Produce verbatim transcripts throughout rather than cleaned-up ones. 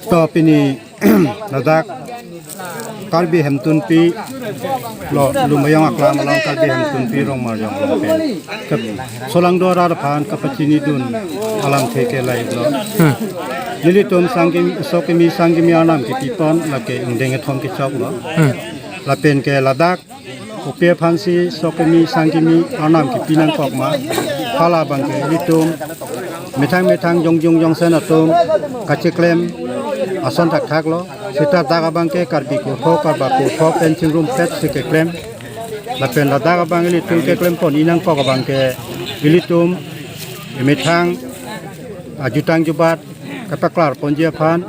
To pini ladak Karbi Hemtunpi lo Lumbajong Aklam along Karbi Hemtunpi Rongmarjong along pen. Kep-, solangdo arat aphan kapachinidun alamthe ke lahelo. Hmm. Nelitum sangkim, sok kimi sangkimi arnam kipipon lake ingdeng kethom kechok lo. Hmm. Lapen ke ladak kopi aphansi sok kimi sangkimi arnam kipi nangkok ma? Hala abangke ilitum methang methang jongjung jongsen atum kacheklem ason thakthak lo. Seta dak abangke Karbi kurpho, Karba kurpho pen chingrumpet si keklem. Lapen ladak abang ilitum keklem pon-i nangkok abangke ilitum methang ajutang jubat kapaklar ponji aphan,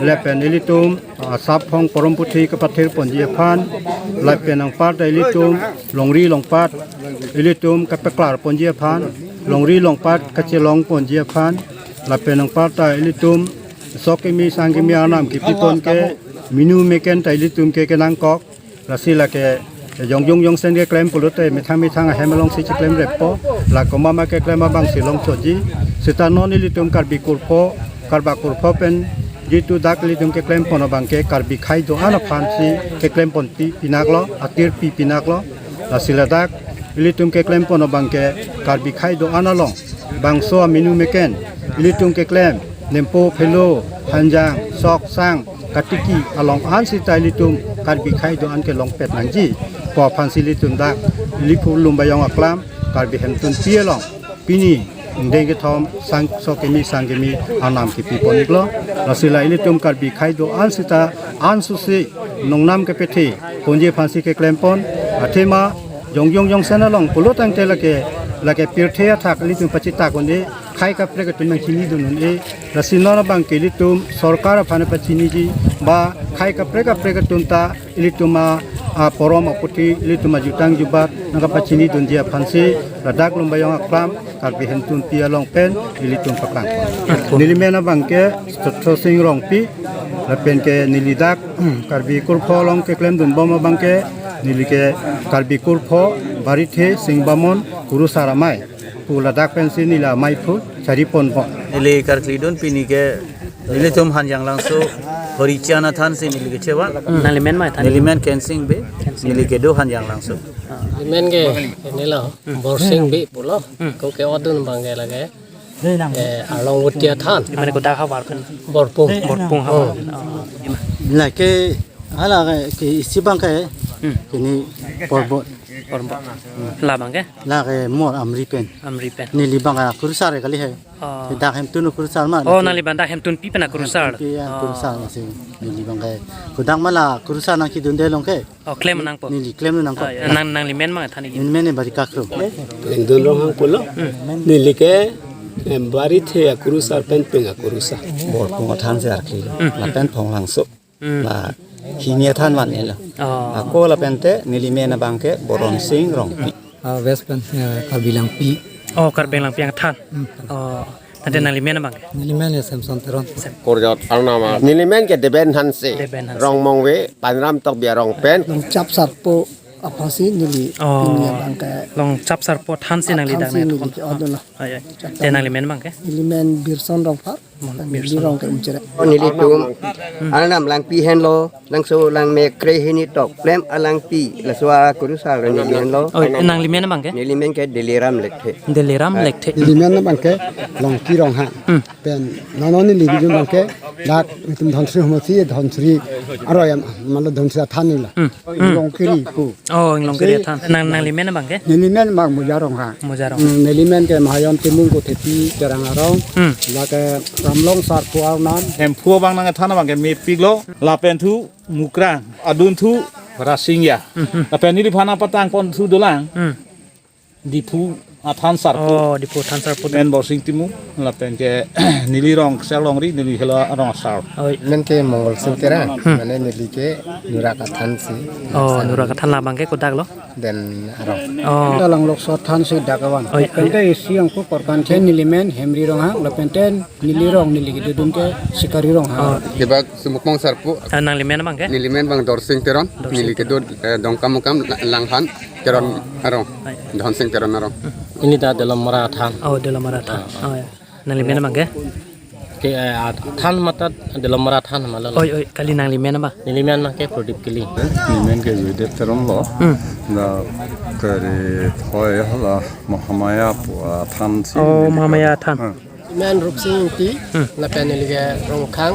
lapen ilitum asap hong porom puthi kapathir ponji aphan, lapen anparta ilitum longri longpat ilitum kapaklar ponji aphan, longri longpat kachelong ponji aphan, lapen anparta ilitum sok kimi sangkimi arnam kipipon ke minu meken ta ilitum ke kenangkok. Lasi lake jongjung jongsen keklem pulote methang methang ahem alongsi cheklemreppo. La komat ma keklem abangsi longchotji. Seta non ilitum Karbi kurpho, Karba kurpho pen jitu dak ilitum keklem pon abangke Karbi khei do-an aphansi keklem ponpi pinaklo, atirpi pinaklo. Lasi ladak ilitum keklem pon abangke Karbi khei do-an along bangso aminu meken ilitum keklem nempo phelo, hanjang, sok, sang, katiki along an seta ilitum Karbi khei do-an ke longpet nangji pu aphansi ilitum dak Liphu Lumbajong Aklam Karbi Hemtunpi along pini ingdeng kethom sang sok kimi sangkimi arnam kipi pon-iklo. Lasi la ilitum Karbi khei do-an seta ansusi nongnam kepethe ponji aphansi keklem pon. Athema jongjung jongsen along pulo tangte lake, lake pirthe athak ilitum pachitak un-e, khei kaprek atum nangchinidun un-e. Lasi non abangke ilitum sorkar aphan pachiniji ba khei kaprek kaprek atum ta ilitum a, a porom aputhi ilitum ajutang jubat nangkapachinidunji aphansi ladak Lumbajong Aklam Karbi Hemtunpi along pen ilitum paklang. Neli men abangke Chotro Sing Rongpi, lapen ke neli dak Karbi kurpho along keklemdun bom abangke neli ke Karbi kurpho Barithe Sing Bamon kurusar amei pu ladak pensi neli amei phu chari pon bom. Neli karklidun pini ke nelitum Hanjanglangso Horichand athansi neli kechevan. Nangli men ma than? Neli men Kensing Bey. Neli kedo Hanjanglangso. Neli men ke neli lo Borsing Bey pulo. Ko ke-otdun abangke lake, eh, Arlong Votia than. Mane kodak havar kan? Borpung. Borpung havar. Oh. Lake hala ke isi abangke kini Porbot. Porbot. La abangke? Lake Mor Amri pen. Amri pen. Neli abangke kurusar kali he. Oh. Dak Hemtun kurusar ma. Oh, nangli abang dak Hemtunpi pen akurusar. Hemtunpi akurusar si. Neli abangke kodak ma la kurusar nangkedunde along ke. Oh, klem nangpo. Neli klem nangpo. Oh, ya. Nang, nangli men ma than-ik? Neli men Bari Kakrung. Indun Ronghang pulo. Neli ke, em, Barithe akurusar pen peng akurusar. Borpung athansi arkli. Lapen Phonglangso. La hini athan van-elo. Oh. Ako lapente neli men abangke Boron Sing Rongpi. Ah, West pen, eh, Karbi Langpi. Oh, Karbi Langpi athan. Oh, tangte nangli men abangke? Neli men ya Samson Teron. Korjat arnam. Neli men ke Deben Hanse. Deben Hanse. Rongmongve, Panram Tokbi arong pen. Longchap Sarpo aphansi neli. Oh. Pini abangke. Longchap Sarpo athansi nangli dak athansi neli nangkok. Ke-otdunlo. Ai, ai. Te nangli men abangke? Neli men Birson Rongphar. Mon-, Birson. Neli rong ke Umcherep. Oh, nelitum arnam Langpi henlo, Langso Langmek kre hini tok klem alangpi, laso akurusar neli henlo. Oh, nangli men abangke? Neli men ke Deliram Lekthe. Deliram Lekthe. Neli men abangke Longki Ronghang. Hmm. Pen non neli kedun abangke dak itum Dhansiri Homosi, Dhansiri aroi am, malo Dhansiri athan nila. Hmm. Longkiri pu. Oh, Inglongkiri athan. Nang, nangli men abangke? Neli men abang Moja Ronghang. Moja Ronghang. Hmm, neli men ke Mahayon Timung Kothepi Terang arong. Hmm. Lake Ramlong Sarpo arnam. Hemphu abang nangkethan abangke mepiklo. Lapen thu Mukrang. Adun thu Rasingja. Hmm, hmm. Lapen neliphan nangpatang pon thu dolang. Hmm. Diphu athan Sarpo. Oh, Diphu athan Sarpo. Men Borsing Timung, lapen ke neli rong Ksel Longri, neli helo rong asar. Oh. Men ke Mongol Sing Terang, hmm, mane neli ke Nurak athansi. Oh, Nurak athan, la abangke kodak lo? Den arong. Oh. Dalang Lokso athansi dak avan. Oh, oh. Ente isi angko korkan ke neli men Hemri Ronghang, lapente neli rong neli kedodun ke Sikari Ronghang. Oh. Kebak Sumukmong Sarpo. Ah, nangli men abangke? Neli men abang Dorsing Teron. Dorsing Teron. Neli kedo, eh, Dongkamukam la-, Langhan Teron arong. Ai. Dhonsing Teron arong. Neli ta Delamara athan. Oh, Delamara athan. Ah, ah. Oh, ya. Nangli men abangke? Ke, eh, athan matat Dolamara athan ma lo. Oi, oi, kali nangli men abang? Neli men abang ke Prodip Killing. Neli men ke Joydev Teron lo. Hmm. Na kari thoi hala Mahamaya pu athan si Oh, neli Mahamaya ka- athan. Hmm. Men Rupsing Ingti, Hmm. lapen neli ke Rongkhang,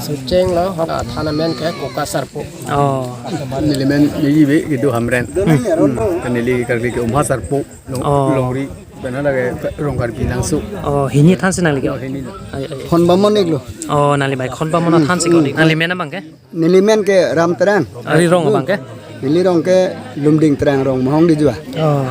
Sucheng lo, hok athan amen ke Koka Sarpo. Oh. Neli men neli be Gedo Hamren. Hmm. Neli Karbi ke Umha Sarpo, Long-, Oh. Longri, pen hala ke Rong Karbi Langso. Oh, hini than si nangli ke? Oh, hini lo. Ai, ai. Khon Bamon ik lo. Oh, nangli bai Khon Bamon athan si ko ni. Nangli men abang ke? Neli men ke Ram Terang. Ari rong abang ke? Neli rong ke Lumding Terang rong Mahong Dijua. Oh.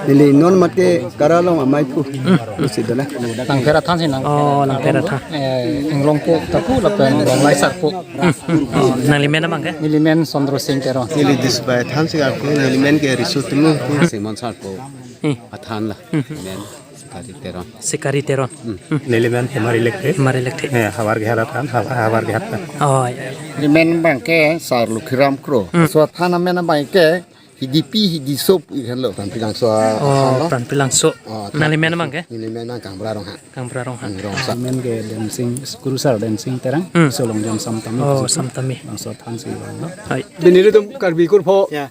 Neli non mat ke Karalong amei pu. Hmm. Pusi dala. Langpher athan si nang. Oh, Langpher athan. Eh, Inglongpo Taku lapen Longlai Sarpo. Hmm, hmm. Oh, nangli men abang ke? Neli men Sondro Sing Teron. Neli Disbai athan si ako, neli men ke Riso Tulu. Simon Sarpo. Hmm. Athan la. Hmm. Men Sikari Teron. Sikari Teron. Hmm. Hmm. Neli men Hemari Lekthe. Hemari Lekthe. Eh, Havar Gehat athan, Havar, Havar Gehat athan. Oh, ya, ya. Neli men abang ke Sar Lukhiram Kro. Hmm. So athan amen abang ke Hidipi Hidisop ikhan lo. Pranpilangso Oh, athan lo. Pranpilangso. Oh, athan. Nangli men abang ke? Neli men nang Kangbra Ronghang. Kangbra Ronghang. Hmm, Rongsa. Men ke Dancing, Kurusar Dancing Terang. Hmm. Solong jam Samtami. Oh, Samtami. Langso athan si abang lo. Hai. Bini ilitum Karbi kurpho. Ya.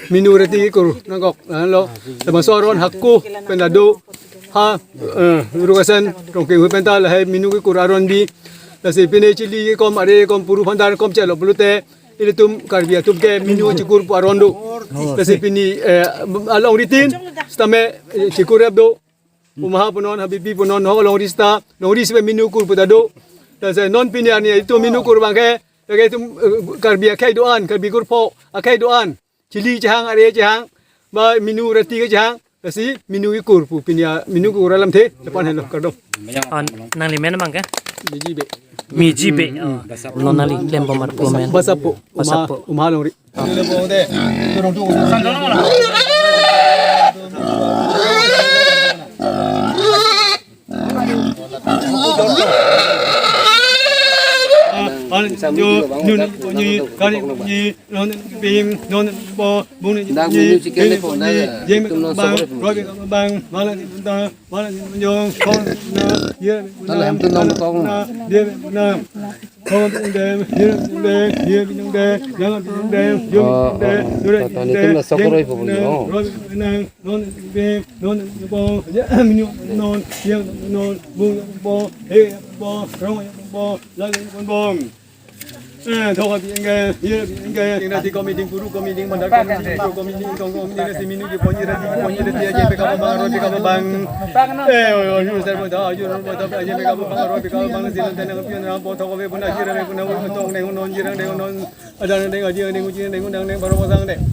Minu rati kur nangkok, ah, lo. Teman so aron haku, pen ta do. Ha, eh, Rukasen, Rongkeng hu pen ta lahai minu kekur aron bi. Lasi pini chili kom, are kom, puru phandar kom chelo pulote. Ilitum Karbi atum ke minu chikur pu aron do. Lasi pini, eh, along ritin, sitame, eh, chikur rep do. Umha punon, habibi punon, ho longri sita, longri sibe minu kur pu ta do. Lasi non pini arni itum minu kur abang ke, lake itum, eh, Karbi akhei do-an, Karbi kurpho akhei do-an. Chili chehang, are chehang, ba minu rati ke chehang, lasi minu kekur pu pini a, minu kekur alamthe, depan helo, kardom. Oh, nangli men abang ke? Miji be. Miji be. Oh. Non nangli klembom arpu amen? Basapo. Basapo. Umha, Umha Longri. Dak menu chicken le pon dak. Tum lo sabor pun. Tal hem tu nom tong. Oh, oh, oh. Tata ni tum la sokoroi po boli, oh. Eh, thoka bi engke, hir bi engke. Ding rati komi, ding puru komi, ding mandar komi, ding pro komi, ding tong komi, ding rasi minu ki ponji rati ki ponji rati aje pe kaba bang, roti kaba bang. Eh, oi, oi, oi, sir, boy, da, aju, ro, boy, da, aje pe kaba bang, roti kaba bang, silan tenang pion ram po thok ave puna, jirang ave puna, oi, tong neng non, jirang neng non, adan neng, aji neng, uji neng, nang neng, baru pasang neng.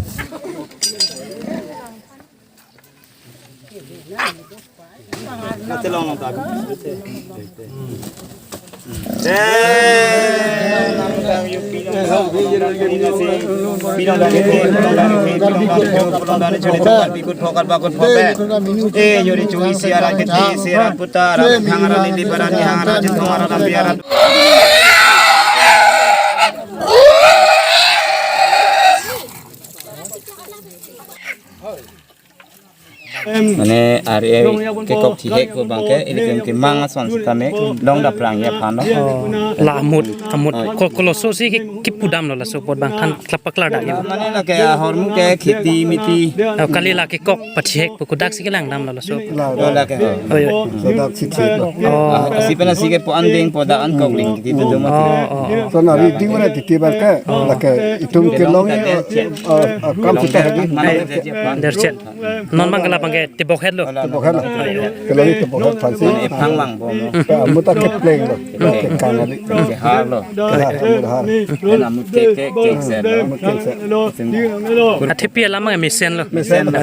Mane are kekok thihek ko abang ke, ilitum kemang ason sitame, long daprang ya aphan lo. Oh, la amut, amut. Oh. Ko-, koloso si ke, kipudam lo laso apot abang than klap paklar dak ya. Mane lake ahormu ke kheti miti. Oh, kali la kekok pathihek pu kodak si kelangdam lo laso. Oh, lake ho. Oh, ya. Kodak si thihek lo. Oh. Ah, si pena si ke po anding po da an kok ling, gitu tu mati. Oh, oh, oh. So na ri ding mana titi abang ke, lake itum kelong, eh, eh, kam sita lagi. Derchet. Non abang ke la abang ke tebok het lo. Tebok het lo. Kelong tebok het aphan si. Mane ephang mang bo mo. Ka amut ta kepleng lo. Kepleng. Kekang adi. Kehar lo. Kehar, amut har. Ena amut ke, ke, ke ser lo. Amut ke ser. Athepi alam abang mesen lo. Mesen lo.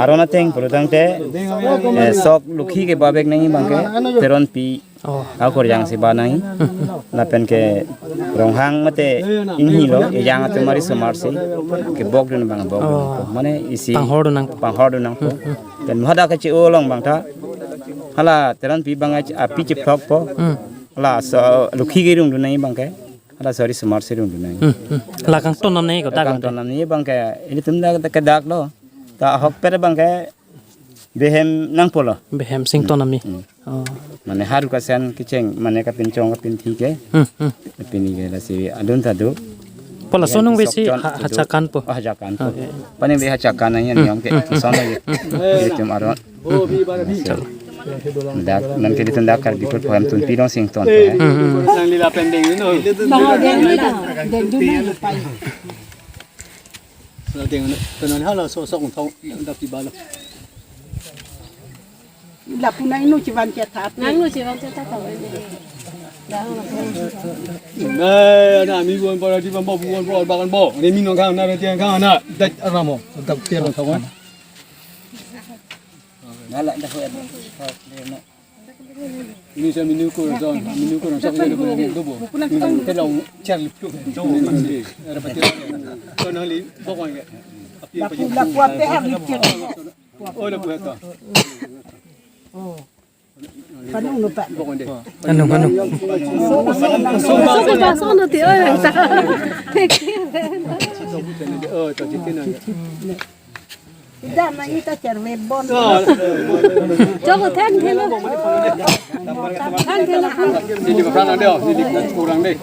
Aron ateng pulotangte, eh, sok lukhi ke babek nangji abang ke, Teronpi. Oh. Ako Korjang si ba nangji. Hmm. Lapen ke Ronghang mate inghi lo, ejang atum ari somar si kebok dun abang bok. Oh. Mane isi panghor dun nang. Panghor dun nangpo. Hmm, hmm. Pen mo hadak ke chi-o along abang ta. Hala Teronpi abang ach-, api chiphlokpo. Hmm. Hala so lukhi ke rung dun nangji abang ke. Hala so ari somar si rung dun nangji. Hmm, hmm. La kangton nam nangji kodak. Kangton nam nangji abang ke. Ilitum dak ke dak lo. Ta ahokpet abang ke Behem nangpo lo. Behem sington ami. Hmm. Oh. Mane haru kasen kecheng, mane kapinchong kapinthi ke. Hmm, hmm. Pini ke lasi adun ta do. Pu laso Behem anung besi chokchon ha-, to do. Hachakan po. Oh, hachakan po. Okay. Pani be hachakan nang yan Hmm, niam ke. Hmm, hmm. Son lagi. Itum aron. Dak, nang ke ditun dak Karbi Kurpho atum pi dong sington to, eh. Hmm, hmm. Nang lila pending, you know. Bang, dia ni dah. Dia dulu ni pai. Lo ding, lo, lo, lo, lo, so, so, so, lo, lo, lo. Lapu nang nu chivan chetap. Nang nu chivan chetap, tahu ini. Dah, lo. Nai, anak mi bon para di bon bo, bon bo, bagan bo. Ini mi nong kang, na, tiang kang, na. Dat aramo, dat tiang kang. Nala dah, ho, ya. Ini saya menu ko, so, menu ko, so, ini ko, ini ko, bo. Ini ko, long, char lip ko. So, ini, ada pati. So, nang li, bokon ke. Api, api. Lapu, lapu, api, api, api. Oh, lapu, api. Bokon de. Anu, anu. So, so, so, so, no, ti, oh, yang sa. Take care. Oh, to, chicken na. Ida ma ita cherve bon. Jogo than thelo. Than thelo. Sini ke perang deh, sini ke kurang deh.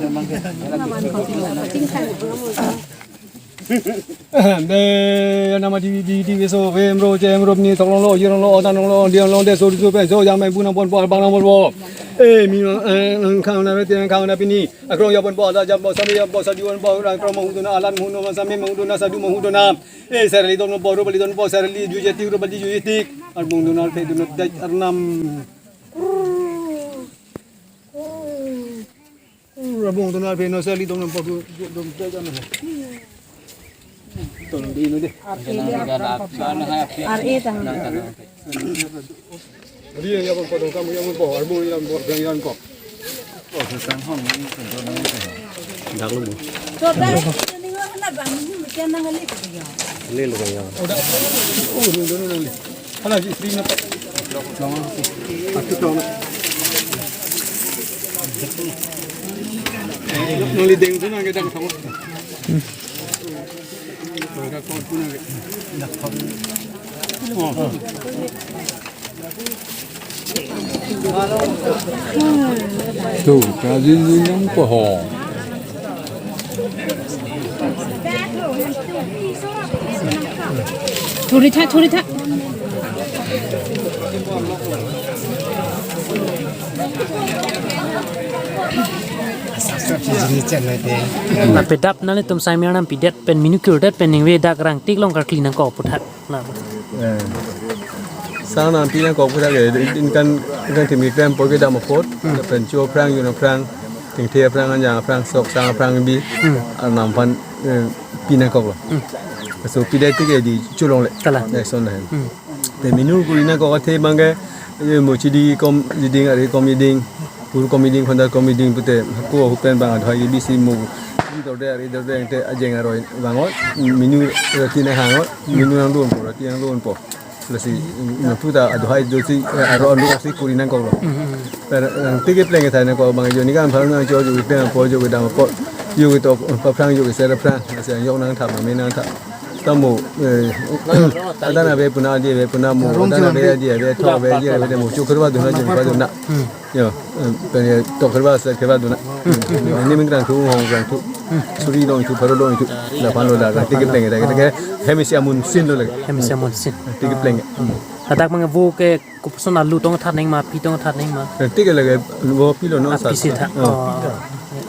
Dei, nama di, di, di, so, vem ro, chem ro, ni, tong long lo, yirong lo, otan long lo, diang long, de, so, so, pen, so, jam, pen, bu, nang, pon, po, bang, nang, pon, po. Eh, mi, eh, nang, khang, na, reti, nang, khang, na, pini. Akrong ya pon po, ada jam po, sami ya po, sadi pon po, rang krong mahuduna, alan mahuduna, sami mahuduna, sadu mahuduna. Eh, sarli don po, rubali don po, sarli juje tik, rubali juje tik. Arbung duna, pe duna, dai arnam. Arbung duna, pe no sarli don po, du, du, du, dai arnam. Tolong di inu deh. Ar e tang. Dia ya pon potong kamu ya pon po, arbu ya pon, yang ya pon. Oh, sekarang hon ini contoh namanya. Dak lu, Bu. Coba ini mana bang ini macam nang ngali tu ya. Lele kan ya. Oh, dah. Oh, ini dulu nangle. Hala ji istri na pa. Aku tahu. Nangli deng tu nang kita ketemu. Tu, kaji ni nang pohon. Thuri tha, thuri tha. Lapen dak nanglitum sai mir nangpidet pen menu kirdet pen ningve dak rangtik along karkli nangkok puthot. Na. Eh. Sang nangpi nangkok puthot ke, in kan, in kan thimi klem po ke dam apot, Hmm. pen cho aphrang, yun aphrang, tingthe aphrang, anjang aphrang, sok sang aphrang bi, Hmm. arnam aphan, eh, pi nangkok lo. Hmm. So pidet tik ke di cholongle. Kalang. Next one hen. Hmm. Te menu kuri nangkok athe abang ke, eh, mo chidi kom, jiding, ari kom jiding, pur kom jiding, khondar kom jiding pute, ko hupen abang adhoi ke bisi mo, di dorde, ari dorde, te ajeng aroi vangot, menu rati nanghang ot, menu nangdun po, rati nangdun po. Lasi, mm, puta adhoi do si, eh, aro anu si kuri nangkok lo. Hmm. Per, eh, tik kepleng ke thai nangkok abang jo ni kan pharang nang cho jo kepleng po jo kedam po. Jo ketok, eh, paphrang jo keser aphrang. Lasi yok nangthap, mame nangthap. Tamo, eh, adana ave puna, adi ave puna mo, adana ave, adi ave, tho ave, adi ave, mo, chukhraba dona, chukhraba dona. Hmm. Yo, eh, pen ye tokhraba, serkhraba dona. Hmm. Yo, ni ming krang thu, hong krang thu. Hmm. Suri long thu, pharo long thu. Laphan lo la, tik kepleng, tik ke, hem isi amun sin lo lagi. Hem isi amun sin. Tik kepleng. Hmm. Ladak mang vo ke kopuson alu tong tha neng ma, pi tong tha neng ma. Tik ke lagi, vo pi lo non. Ah, sa. Pi si tha. Oh. Oh.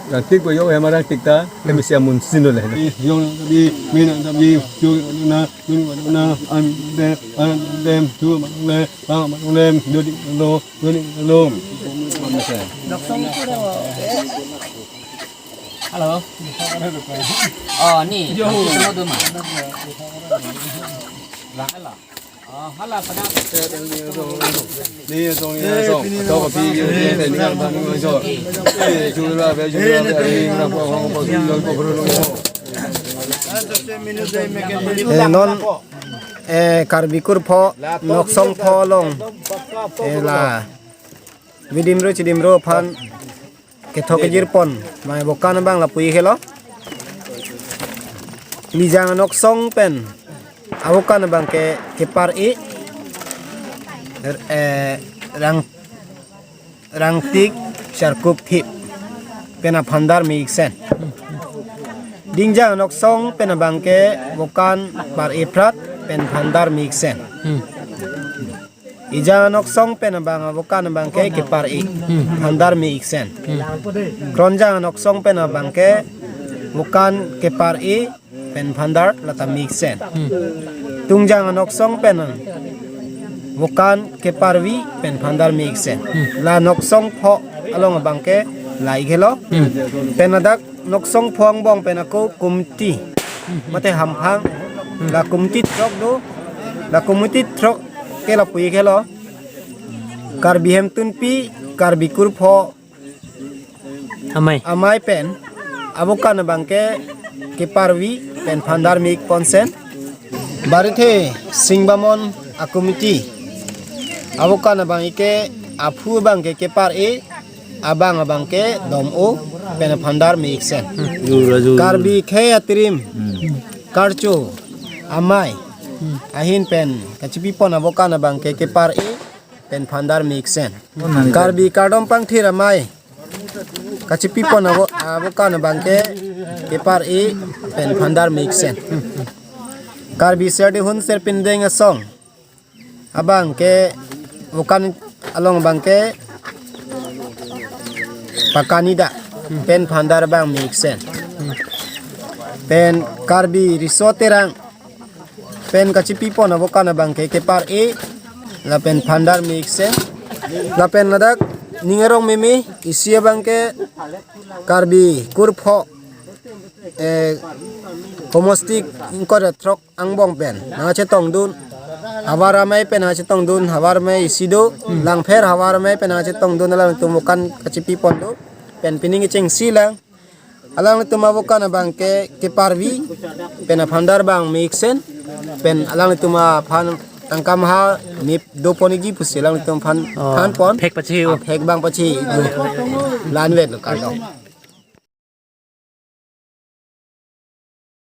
Rangtik ko yo hem arangtik ta, hem isi amun sin lo le. Yo, bi, mi na, bi, yo, na, yo, na, am, de, am, dem, tu, ma, le, ba, ma, le, do, di, lo, do, di, lo. Hello. Oh, ni. Yo. Hello, do ma. Lang, hello. Eh, non, eh, Karbi Kurpho, Noksong pho along, eh, la, vidimro chidimro aphan, kethok kejir pon, mai bokan abang lapu-i helo. Lijang Noksong pen, abokan abang ke, kepar-i. eh, rang rangtik charkup thip pen aphandar me-iksen. Dingjang anoksong pen abangke vokan par-e phrat pen phandar me-iksen. Hmm. Ijang anoksong pen abang avokan abangke kepar-e, hmm, phandar me-iksen. Hmm. Kronjang anoksong pen abangke vokan kepar-e pen phandar lata me-iksen. Hmm. Tungjang anoksong pen vokan keparvi pen phandar me-iksen. Hmm. La noksong pho along abangke la-ik helo. Hmm. Pen ladak noksong pho angbong pen ako kumti. Hmm. Mate hamphang. Hmm. La kumti throk do. La kumti throk ke lapu-ik helo. Karbi hemtunpi, Karbi kurpho, amei. Amei pen avokan abangke keparvi pen phandar me-ik ponsen. Barithe Singbamon akumti avokan abangke aphu abangke kepar-e, abang abangke dom-o pen phandar me-iksen. Jura, jura. Karbi khei atirim, hmm, karcho amei, hmm, ahin pen kachipipon avokan abangke kepar-e pen phandar me-iksen. Oh, nani. Karbi kardom pangthir amei kachipipon avo-, avokan abangke kepar-e pen phandar me-iksen. Karbi serdihun serpindeng asong abangke vokan along abangke pakanida pen phandar abang me-iksen. Pen Karbi riso terang pen kachipipon avokan abangke kepar-e lapen phandar me-iksen. Lapen ladak ning arong meme isi abangke Karbi kurpho, eh, homosti ingkoi ra throk angbong pen nangchetongdun. Havar amei pen nangchetongdun, havar amei isi do, Langpher havar amei pen nangchetongdun, alangtum vokan kachipipon do. Pen pining kechengsi lang. Alangtum avokan abangke keparvi pen aphandar abang me-iksen. Pen alangtum aphan angkam ha mip do ponji pusi alangtum aphan, oh, phanpon. Phek pachi o. Phek abang pachi. Lanvet lo kardom.